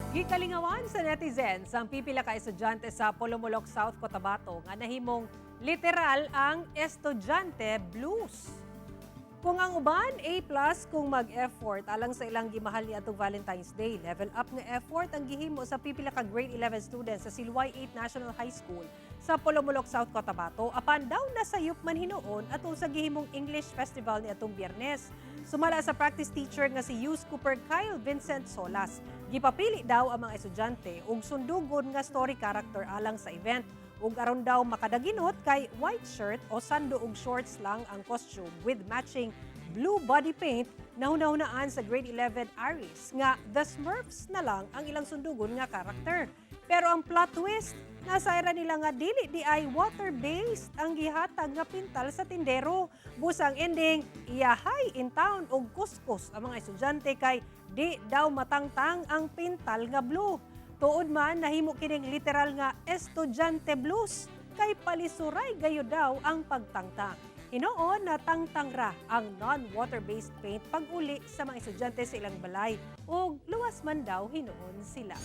Gikalingawan sa netizens ang pipila ka estudyante sa Polomolok, South Cotabato nga nahimong literal ang estudyante blues. Kung ang uban, A+ kung mag-effort alang sa ilang gimahal niadtong Valentine's Day. Level up nga effort ang gihimo sa pipila ka grade 11 students sa Silway 8 National High School sa Polomolok, South Cotabato. Apan daw nasayop man hinuon atol sa gihimong English Festival niadtong Biyernes. Sumala sa practice teacher nga si Hughes Cooper Kyle Vincent Solas, gipapili daw ang mga estudyante og sundugon nga story character alang sa event. Ug aron daw makadaginot kay white shirt o sando ug shorts lang ang costume with matching blue body paint, nahuna-hunaan sa grade 11 Aris nga The Smurfs na lang ang ilang sundugon nga karakter. Pero ang plot twist, nasayran nila nga dili di ay water-based ang gihatag nga pintal sa tindero. Busa ang ending, iyahay in town og kuskus ang mga estudyante kay di daw matangtang ang pintal nga blue. Tuod man nahimo kining literal nga estudyante blues kay palisuray gayud daw ang pagtangtang. Hinuon natangtang ra ang non-water-based paint pag-uli sa mga estudyante sa ilang balay ug luwas man daw hinuon sila.